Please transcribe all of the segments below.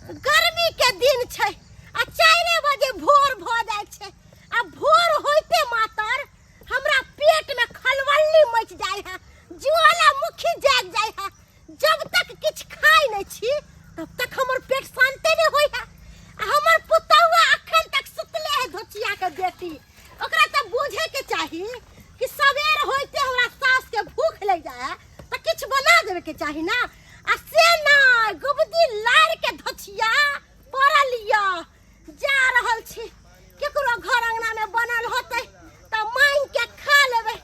गर्मी के दिन छै आ 4 बजे भोर भऽ जाइ छै आ भोर होइते मातर हमरा पेट में खलबल्ली मच जाइ है, ज्वालामुखी जाग जाइ है। जब तक किछ खाइ नहीं छी तब तक हमर पेट शांते नहीं होई है। आ हमर पुतौआ अखन तक सुतले है धोचिया के बेटी। ओकरा तऽ बुझे के चाही कि सवेर होइते हमरा सास के भूख लग जाए है तऽ किछ बना देवे के चाही ना। आ से ना गुबदी लार के धोचिया पड़ल या जा रहल छी केकरो घर अंगना में बनल होते तऽ मांग के खा लेबै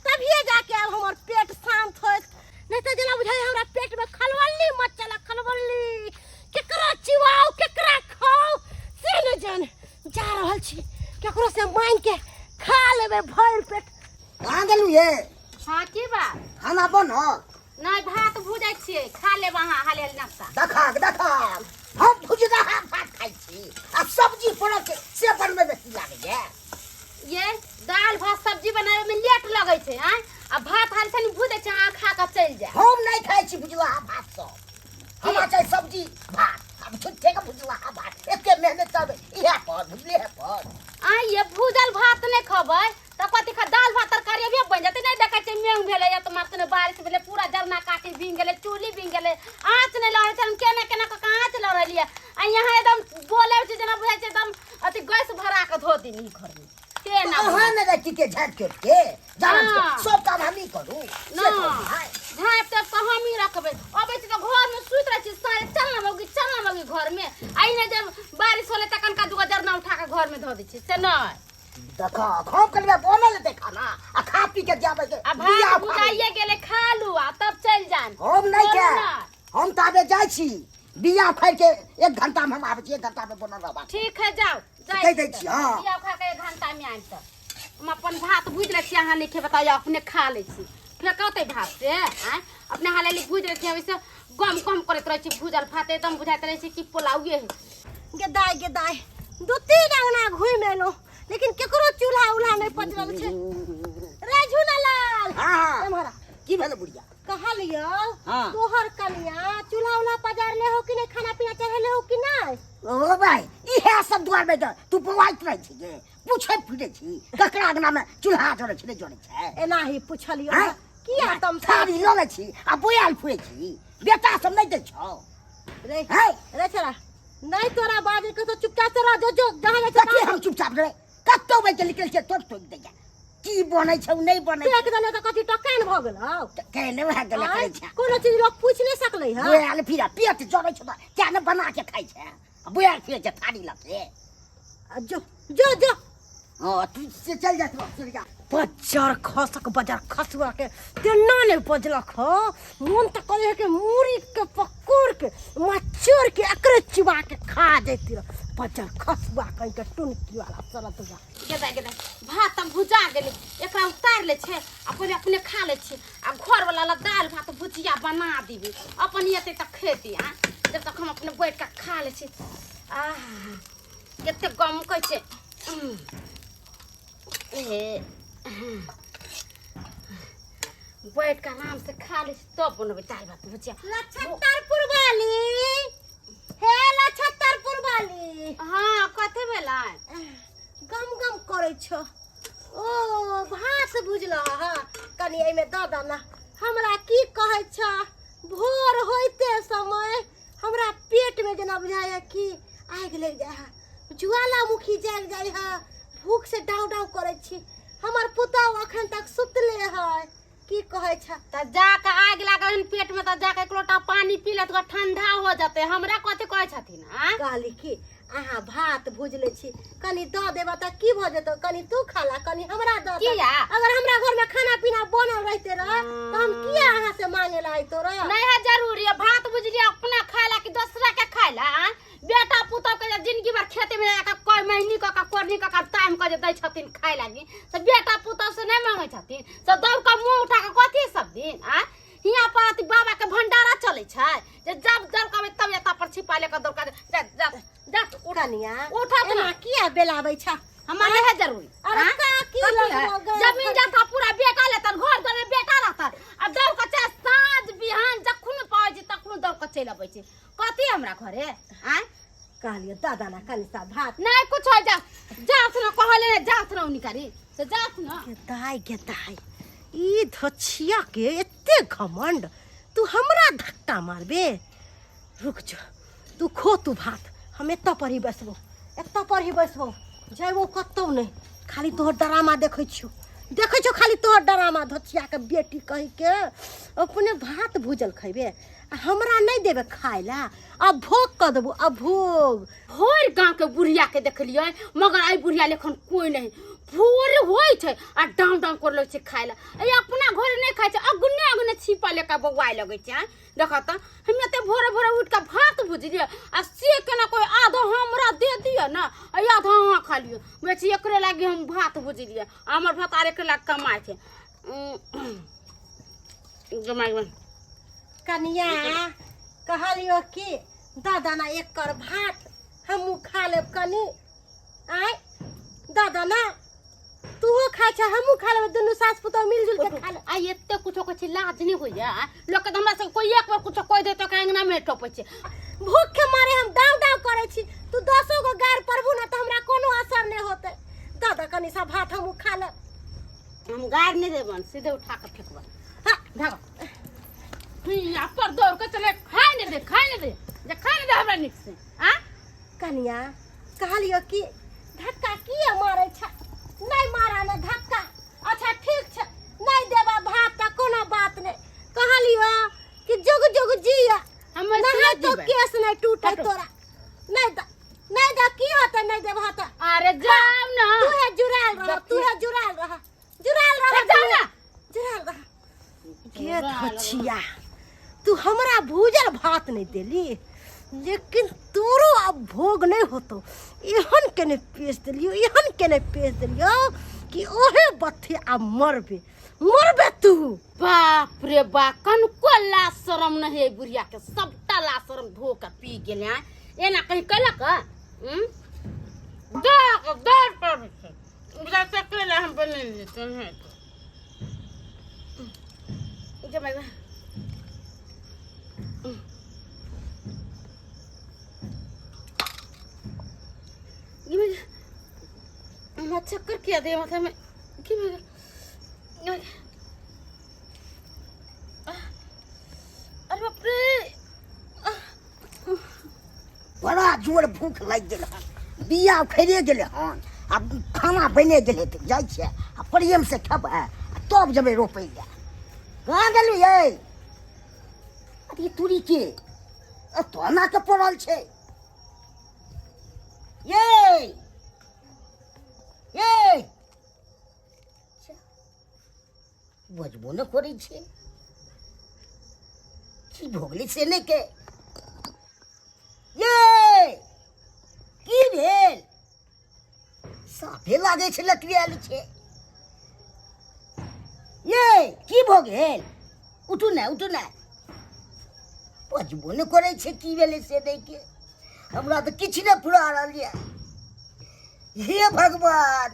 तभिए जाके आब हमर पेट शांत होत। नहीं तो जेना बुझाइ हमरा पेट में खलबल्ली मचल खलबल्ली, केकरा चिवाओ केकरा खाओ से नहीं जाने। जा रहल छी केकरो से मांग के खा लेबै भरि पेट। कहाँ गेलू ये? हाँ की बात? खाना बनल? नहीं भात भुजै छियै, खा लेब अहाँ हाले हाले नाश्ता। देखा देखा हम भुजलहा भात खाइ छी आ सब्जी पड़ल छै से बनबै में की लागैया? ये दाल भात सब्जी बनावे में लेट लगै छै। आँय आ भात हाल तनी भुजै छै, अहाँ खा के चलि जायब। हम नहीं खाइ छी भुजलहा भात सब, हमरा चाही सब्जी भात। अब छुट्टे के भुजलहा भात एते मेहनत करबै इएह पर भुजले है पर। आँय ये भुजल भात नहीं खबै तऽ कथी खा? दाल भात तरकारी अभी बनि जेतै। नहीं देखै छियै मेघ भेलै या तऽ मात्र बारिश भेलै, पूरा जरना काटी भींग गेलै, चूल्ही भींग गेलै, आँच नहि लड़ै छै। हम केना केना कऽ के आँच लड़लियै आ यहाँ एकदम बोलै छै जेना बुझाइ छै एकदम अथी गैस भरा कऽ धो दिन ई घरमे से ना। अहाँ ने रखी के झाँपि चोट के जान हाँ। सब काम हमही करू से ना कहू भाई। झाँपि तापि कऽ हमही रखबै। अबै छी तऽ घरमे सुति रहै छी साँझ, चल ना मौगी चल ना मौगी घरमे। आ ई नहि जब बारिश होलै तखन का दूगो जरना उठा कऽ घरमे धऽ दै छी से नहि। देखा हम कलबे बनल हेतै खाना आ खा पी के जाबै के आ बिया भात फाड़ै। भुजाइए गेलै, खा लू आ तब चलि जान। हम नहि बोलू खायब। ना। हम ताबे जाइ छी बिया फाड़ि के 1 घंटा में हम आबै छी, 1 घंटा में बनल रहबाक। ठीक है जाओ, जाइ कहि दै छी छी, तऽ। हाँ। बिया उखाड़ के 1 घंटा में आबि तऽ हम अपन भात भुजि लै छी, अहाँ नहि खेबै तऽ अपने खा लै छी। फेकौतै भात से आँय अपने हाल हाली भुजि लै छी। ओहिसँ गम गम करैत रहै छी भुजल भात, एकदम बुझाइत रहै छै कि पुलावे है। गेदाय गेदाय 2-3 अंगना घुमि एलहुँ लेकिन केकरो चूल्हा उल्हा नहीं पजरल छै। रे झूलालाल। हाँ, हाँ। एम्हर आ। की भेल बुढ़िया? कहलियौ हाँ। तोहर कनिया चूल्हा उल्हा पजारले हो कि नहीं, खाना पीना चढ़ेले हो कि नहीं? ओ भाई इहे सब दुआर में तू पवाइत रहै छी गे, पूछैत फिरै छी ककरा अंगना में चूल्हा जरै छै नहीं जरै छै। एना ही पुछलियौ हाँ? किया तम थारी लऽ लै छी आ बोआल फुरै छी, बेटा सब नहीं दै छौ रे। हैं? रे छोरा नहीं तोरा बाजे के तो चुपचाप से रह, जो जो जहाँ जाइ छै कथी हम चुपचाप रहे? कतौ बैठ के निकल छै तोड़ तोड़ दैया की बनै छौ नहीं बनै एक दने तऽ कथी टकान भऽ गेलौ? केने वएह गेलै करै छै। कोनो चीज लोग पूछ नहीं सकलै हँ। बोआल फिरा पेट जरै छौ तऽ क्या ने बना के खाइ छै आ बोआल फिरै छै थारी लऽ के। आ जो जो जो। हाँ तू से चल जा, चल जा। बजर खसक बजर खसुआ के तेना नहीं बजलक हो, मन तऽ करे है कि मूड़ी के पकड़ के मचोर के एकरे चिबा के खा जैती रह। बजर खसुआ कहीं के टुनकी वाला सरत जा। गेदा गेदा भात हम भुजा गेलै, एकरा उतारि लै छै आ पहिले अपने खा लै छै आ घर वाला ला दालि भात भुजिया बना देबै, अपन एतै तऽ खेतै। आ जब तक हम अपने बैठ कऽ खा लै छी। आह कते गमकै छै। ए बैठ कऽ आराम से खा लै छी तब बनबै दालि भात भुजिया। लछत्तरपुर वाली, हे लछत्तरपुर वाली। हाँ कथी भेलै? गम गम करै छौ। ओ भात भुजल हँ, कनि एहिमे दऽ दऽ ना। हमरा की कहै छ, भोर होइते समय हमरा पेटमे जेना बुझाइए कि आगि लागि जाइ है, ज्वालामुखी जागि जाइ है, भूख से डाँव डाँव करै छी। हमर पुतहु अखन तक सुतले है, की कहै छ? तऽ जाके आगि लागल हन पेट में तऽ जाके एक लोटा पानी पी लेत ठंडा हो जतै। हमरा कथी कहै छथिन? आँय कहली कि अहाँ भात भुज लै छी कनि दऽ देबऽ तऽ की भऽ जेतौ, कनि तू खा ला कनि हमरा दऽ दे। किया? अगर हमरा घर में खाना पीना बनल रहते रह तऽ हम किया अहाँ से मांगे ला अइतो रह? नहीं है जरूरी है भात भुजलियै अपना खाय ला कि दोसरा के खाय ला? आँय बेटा पुतहु के जे जिंदगी भर खेते में जाके कोई महीनी कऽ के कोरनी कऽ के टाइम कऽ जे दै छथिन खाय लागी से बेटा पुतहु से नहीं मांगे छथिन, से दौड़ कऽ मुँह उठा कऽ कथी सब दिन? आँय हियाँ पर अथी बाबा के भंडारा चलै छै जे जब दौड़ कऽ अबै तब एतऽ पर छिपा ले कऽ दौड़ कऽ जा जा जा उठ। कनिया उठत एना ना। किया बेलाबै छ? हमरा नहीं है जरूरी। अरे आँय? काकी कथी है? लगबो गए जमीन जथा पूरा बेटा लेतन, घर द्वार में बेटा रहतन आ दौड़ कऽ चाहे साँझ बिहान जखन पाबै छी तखन दौड़ कऽ चलि अबै छी। कथी हमरा घरे? आँय कहलियो दादा ना कनि सा भात। नहीं कुछ हो जा जात ना कहले ने जात ना निकारी से जात ना। गे दाई, गे दाई, ई धोछिया के एते घमंड, तू हमरा धक्का मारबे? रुक जो, तू खो तू भात, हम एतऽ पर ही बैसबो, एतऽ पर ही बैसबो, जयबो कतौ नहि। खाली तोहर डरामा देखै छियौ, देखै छियौ खाली तोहर डरामा। धोछिया के बेटी कहि के अपने भात भूजल खैबे आ हमरा नहि देबे खाय ला? अब भोग कऽ देबो, अब भोग। भोर गाँव के बुढ़िया के देखलियै, मगर एहि बुढ़िया लेखन कोई नहीं। भोर होइ छै आ डाउन डाउन कर लै छै खाय ला, ए अपना घर नहि खाइ छै, अग्ने अग्ने छिपा लेके बौआइ लगै छै। आँय देख तऽ हम एते भोरे भोरे उठि कऽ भात भुजलियै आ से केना कोइ आधा हमरा दे दिअ ने आ आधा अहाँ खा लियौ। बेसी एकरे लागि हम भात भुजलियै, आ हमर भतार एकरे लागि कमाइ छै। जमाइ। कनिया, कहलियो कि दादा ना एक कर भात, हमहूँ खा लेब कनी। आय दादा ना, तूहो खाइ छ, हमहूँ खा लेब, दुनू सास पुतोह मिलजुल के खा लेब। आ एते कुछो कहै छै लाज नहि होइया लोकके? तऽ हमरा सब कोइ एक बेर कुछो कहि देतौ तऽ अङ्गना मे टपै छै। भूख के मारे हम डाव डाव करै छी, तू दसो गो गार पड़बू ना तऽ हमरा कोनो असर नहि होतै। दादा कनी सा भात, हमहूँ खा लेब। हम गारि नहि देबन, सीधे उठा कऽ फेकबन। हाँ। भागो यहाँ पर दौड़ के चले, खाय नहि दे, खाय नहि दे, जे खाय नहि दे हमरा नीक से। आ कनिया, कहलियो कि धक्का किए मारै छ? नहि मारा ने धक्का। अच्छा ठीक छै, नहि देबा भात तऽ कोनो बात नहि। कहलियो कि जुग जुग जिया। हम नहाय तो जीबै। केस नहि टूटे। हटो। तोरा नहि द, नहि द, की होतै नहि देबह तऽ? अरे जाओ ना। तू है जुड़ायल रह, तू है जुड़ायल रह, जुड़ायल रह। जाओ ना। जुड़ायल रह। गे धोछिया, तू हमरा भूजल भात नहीं देली, लेकिन तोरो अब भोग नहीं होतो। एहन केने पेश देलियो, एहन केने पेश देलियो कि ओहे बथे आब मरबे, मरबे तू। बाप रे बा, कनको ला शरम नहीं है बुढ़िया के, सबटा ला शरम धो के पी गेल हैं। एना कहीं कलक दर दर पर बुझा सकले हम बनेलिए है तो जब ये चक्कर किया दे माथा में की भऽ गेल? अरे बाप रे। बड़ा जोर भूख लागि गेल हन, बिया उखड़िए गेलै हन, आब खाना बने गेलै तऽ जाइ छियै आ प्रेमसँ खेबै आ तब जेबै रोपै लए। कहाँ गेलहुँ यै? अरे ई तूरी के एतऽ के पड़ल छै? यै यै, बजबो नहि करै छै, की भऽ गेलै से नहि के? ये की भेल? साफे लागै छै लकड़ियाल छै। ये की भऽ गेल? उठू ने, उठू ने। बजबो नहि करै छै, की भेलै से नहि के? हमरा तऽ किछु नहि फुरा रहल यऽ। हे भगवान,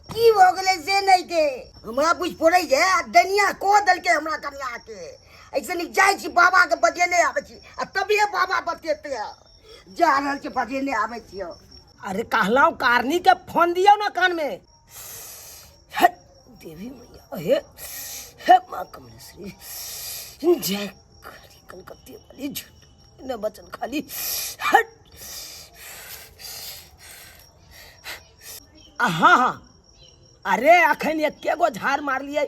की भऽ गेलै से नहि के? हमरा बुझि पड़ै जे डनिया कऽ देलकै हमरा कनियाके। ऐसे नीक जाइ छी बाबाके बजेने आबै छी आ तभिए बाबा बतेतै। जा रहल छी, बजेने आबै छियौ। अरे कहलहुँ कारनी के फोन दियौ ना कान में। हे देवी मैया, हे हे माँ कमलेश्वरी, जय काली कलकत्ते वाली, झूठ न बचन खाली। हट। हाँ हाँ, अरे अखन एके गो झाड़ मारलियै,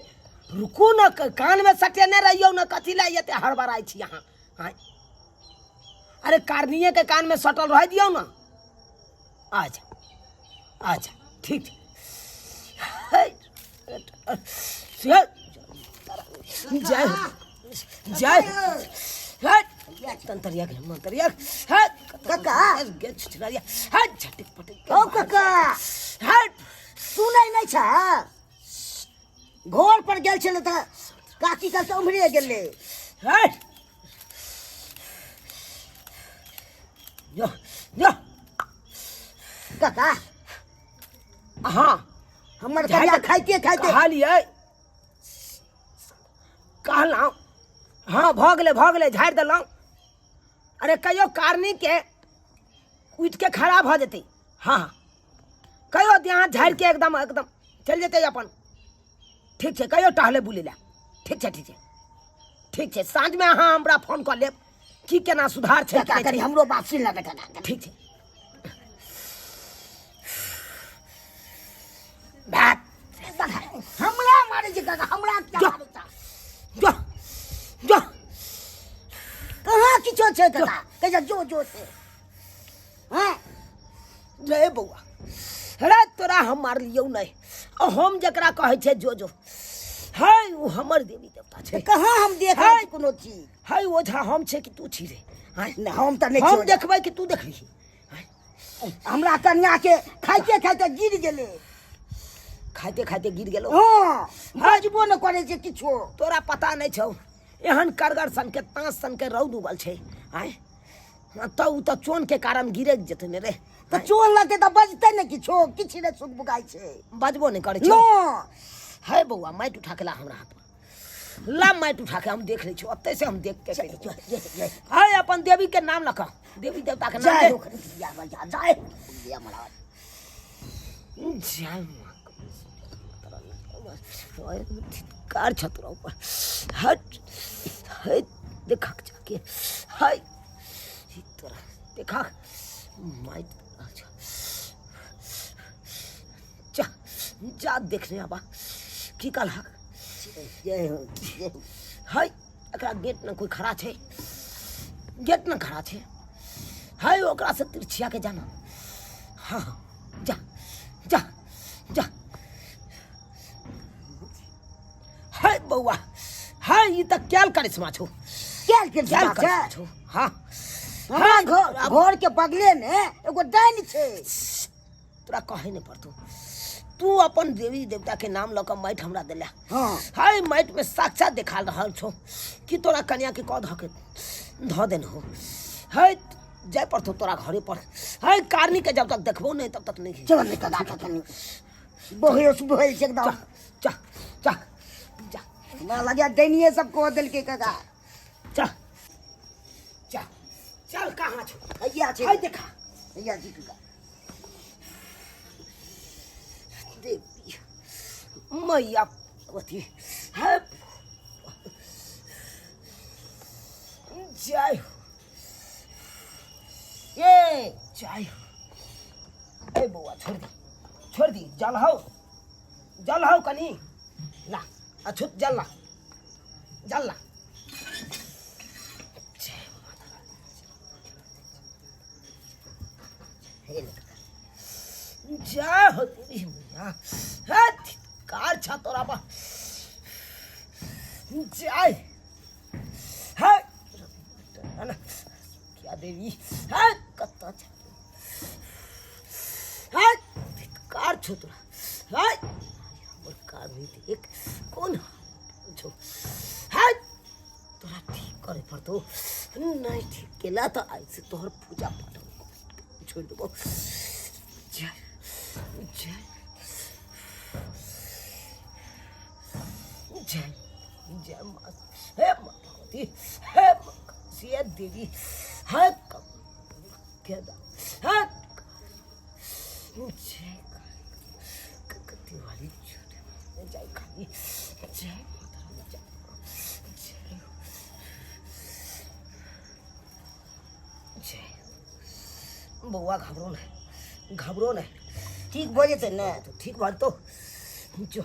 रुकू ने, कानमे सटेने रहियौ ने। कथी लए एते हड़बड़ाइ छी अहाँ? आँय, अरे कारनिए के कानमे सटल रह दियौ ने। अच्छा अच्छा, ठीक छै। जय हो, जय हो। तंतरिया के मंतरिया हट। काका। गे छुछुरिया हट, झटक पटक। ओ काका। हट। सुनै नहि छ? घर पर गेल छलै तऽ काकी कहलकै उम्हरे गेलै। हट, जो जो। काका। हाँ। हमर कनिया खाइते खाइते कहलियै, कहलहुँ, हाँ, भऽ गेलै, भऽ गेलै, झाड़ि देलहुँ। अरे कहियो कारनीके उठि के खड़ा भऽ जेतै। हँ हँ, कहियो देह हाथ झाड़ि के एकदम एकदम चलि जेतै अपन। ठीक छै, कहियो टहले बुलै लए। ठीक छै, ठीक छै, ठीक छै। साँझमे अहाँ हमरा फोन कऽ लेब की केना सुधार छै। काका कनी हमरो बात सुनि लऽ काका। ठीक छै। बात हमरा मारै छै काका, हमरा किया जो। मारै छै? जो जो। कहाँ किछो छै काका, कहै जो जो से। हाँ रे बौआ, रे तोरा हम मारलियौ नहि, आ हम जकरा कहै छै जो जो, है ओ हमर देवी देवता छै। कहाँ हम देख रहल छी कोनो चीज? है ओझा हम छै कि तू छी रे? आँय? नहि, हम तऽ नहि हम छी ओझा। देखबै कि तू देखबही? हमरा कन्या के खाइते खाइते गिर गेलै। खाइते खाइते गिर गेलो? हँ, बजबो नहि करै छै किछो। तोरा पता नहि छौ, एहन करगर सनके ताँस सनके रौद उगल छै। आँय, तऽ ओ तऽ चोनके कारण गिरे जेतै ने रे। तऽ चोन लगतै तऽ बजतै ने किछो? किछु नहि सुख बुकाइ छै। बजबो नहि करै छै। नो है बौआ, माटि उठा के ला हमरा हाथ पर, ला माटि उठा के, हम देख लै छी ओतै से, हम देख के कहि दै छी। है अपन देवी के नाम लऽ कऽ, देवी देवता के नाम जय ले। हो खरीदिया भैया, जय हो खरीदिया महाराज। जय माँ कार छतरा ऊपर हट हट, देखा जाके हाय ई तोरा देखा माइट। अच्छा जा जा, देखने आबा की कहलक। जय हो, जय हो। हाय, एकरा गेट में कोई खड़ा छै? गेट में खड़ा छै? हाय, ओकरा से तिरछिया के जाना। हाँ हाँ, जा जा जा। हाय बौआ, हाय, ई तऽ कैल करिश्मा छौ। कैल कैल करिश्मा छै? करिश्मा छौ। हाँ। हमरा घर घर के बगले में एगो डाइन छै। तोरा कहै नहि पड़तौ, तू अपन देवी देवता के नाम लऽ कऽ माटि हमरा देला। हाँ। हाय, माटि में साक्षात देखा रहल छौ कि तोरा कन्या के कऽ धऽ के धऽ देने हो। है जाय पड़तौ तोरा घरे पर। है कारनी के जब तक देखबो नहीं तब तक नहीं। चल ने काका, कनी बहेस बहेस एकदम। जा जा जा। हमरा लगे डाइनिए सब कह देलकै काका। जा जा, चल, कहाँ छौ? हैया छै। है देखा। हैया जी काका। देवी मैया भगवती है, जय हो। ए जय हो। ए बौआ, छोड़ दी, छोड़ दी, जल हौ, जल हौ कनी ला, अछूत जल ला, जल ला। जय माता हे ले काका। जय हो देवी मैया। हे कार छा तोरा बा, जय है क्या देवी है, कत्ता छा है, कार छो तोरा है, हमर कार नहीं देख कोन छो है, तोरा ठीक करे पड़तो। नहीं ठीक केला तऽ आइ से तोहर पूजा पाठ छोड़ि देबो। जय जय जय जय माँ, हे माँ भगवती, हे माँ काशी देवी, हे केदा, हे जय ककती वाली छोटे जय काली, जय माता रानी, जय जय जय। बौआ, घबरो नहीं, घबरो नहीं। ठीक भऽ जेतै ने? तो ठीक बात तो जो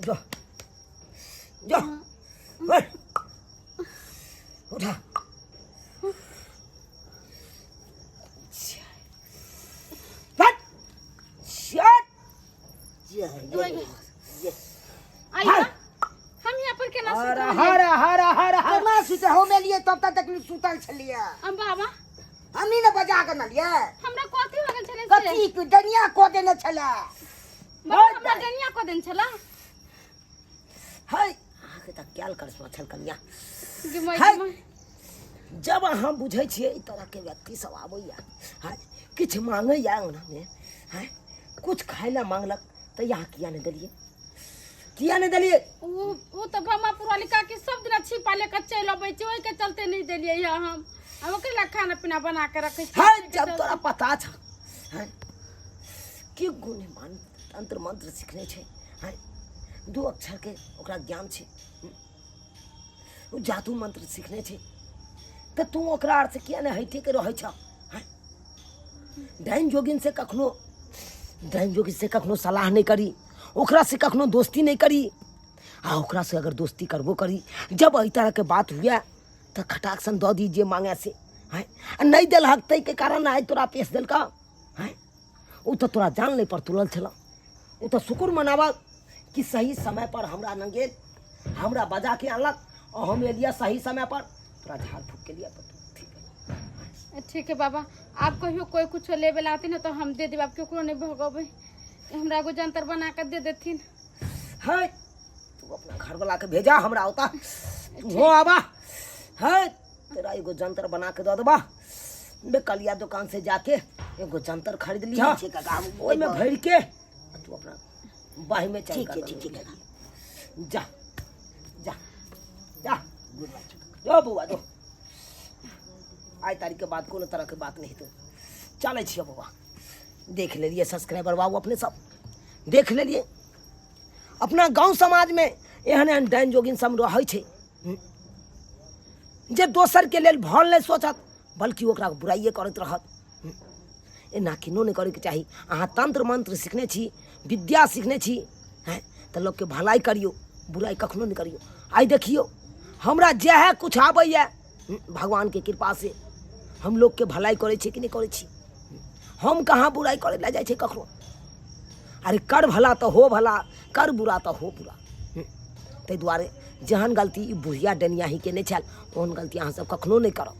जो जो, ओए, उठा, हट, शट। जय जय जय। आइयो, हम यहाँ पर केना हर सुतल? हर हर हर हर। केना सुते? हम एलियै तब तक सुतल छलियै। हम बाबा हमही ने बजा के नलियै। हमरा कथी हो गेल छलै से? कथी डनिया कऽ देने छलै। बाबा, हमरा डनिया कऽ देने छला? हाय, अहाँके तऽ कैल करिश्मा छल कनिया। गे हाय। माय। जब अहाँ बुझै छियै एहि तरहके व्यक्ति सब आबैया, हाय, किछु मांगैया अङ्गनामे, हाय, किछु खाय लए मांगलक तऽ यहाँ किया नहि देलियै? किया नहि देलियै? उ उ तऽ बमापुर वाली काकी सब दिना छिपा लेके चलि अबै छै, ओहिके चलते नहि देलियै ये हम। हम ओकरे लए खाना पीना बना के रखै छियै। है जब तोरा पता छ हैं की गुण मान तंत्र मंत्र सीखने छै, हैं दू अक्षर के ओकरा ज्ञान छै, ओ जादू मंत्र सीखने छै, तऽ तू ओकरा आर से किया नहि हटि के रहै छ? हैं डाइन जोगिन से कखनो, डाइन जोगिन से कखनो सलाह नहि करी, ओकरा से कखनो दोस्ती नहि करी। आ ओकरा से अगर दोस्ती करबो करी, जब एहि तरह के बात हुए तऽ खटाक सन दऽ दी जे मांगे से। हैं आ नहि देलहक ताहिके कारण आइ तोरा पेश देलका। हैं ओ तऽ तोरा जान लै पर तुलल छल। ओ तऽ शुक्र मनाबक कि सही समय पर हमरा नंगेल हमरा बजा के अनलक और हम एलियै सही समय पर तोरा झाड़ फूक के लिए। तऽ ठीक है, ठीक है बाबा, आप कहियो कोई कुछ लेबे ला आती ना तो हम दे देब, आप केकरो नहीं भगोबै, हमरा एगो जंतर बना के दे देथिन। है तू अपना घर वाला के भेजा हमरा होता, तू हो आबा है तेरा एगो जंतर बना के दऽ देबा। बेकलिया दुकान से जाके एगो जंतर खरीद लिहा, ठीक छै काका, हम ओहिमे भरि के आ तू अपना बाहि में चल। ठीक छै, ठीक छै काका। जा जा जा, जो बौआ जो। आइ तारीख के बाद कोनो तरह के बात नहीं हेतौ। चलै छियै बौआ। देख लेलियै सब्सक्राइबर बाबू, अपने सब देख लेलियै, अपना गाँव समाजमे एहन एहन डाइन जोगिन सब रहै छै जे दोसरके लेल भल नहि सोचत बल्कि ओकरा बुराइए करैत रहत। एना किनो नहि करैके चाही। अहाँ तंत्र मंत्र सिखने छी, विद्या सिखने छी हैं, तऽ लोकके भलाइ करियौ, बुराइ कखनो नहि करियौ। आइ देखियौ हमरा जएह किछु आबैए भगवानके कृपासँ हम लोकके भलाइ करै छी कि नहि करै छी? हम कहाँ बुराइ करै लए जाइ छै ककरो? अरे कर भला तऽ हो भला, कर बुरा तऽ हो बुरा। ताहि दुआरे जेहन गलती ई बुढ़िया डनियाही केने छल ओहन गलती अहाँसभ कखनो नहि करब।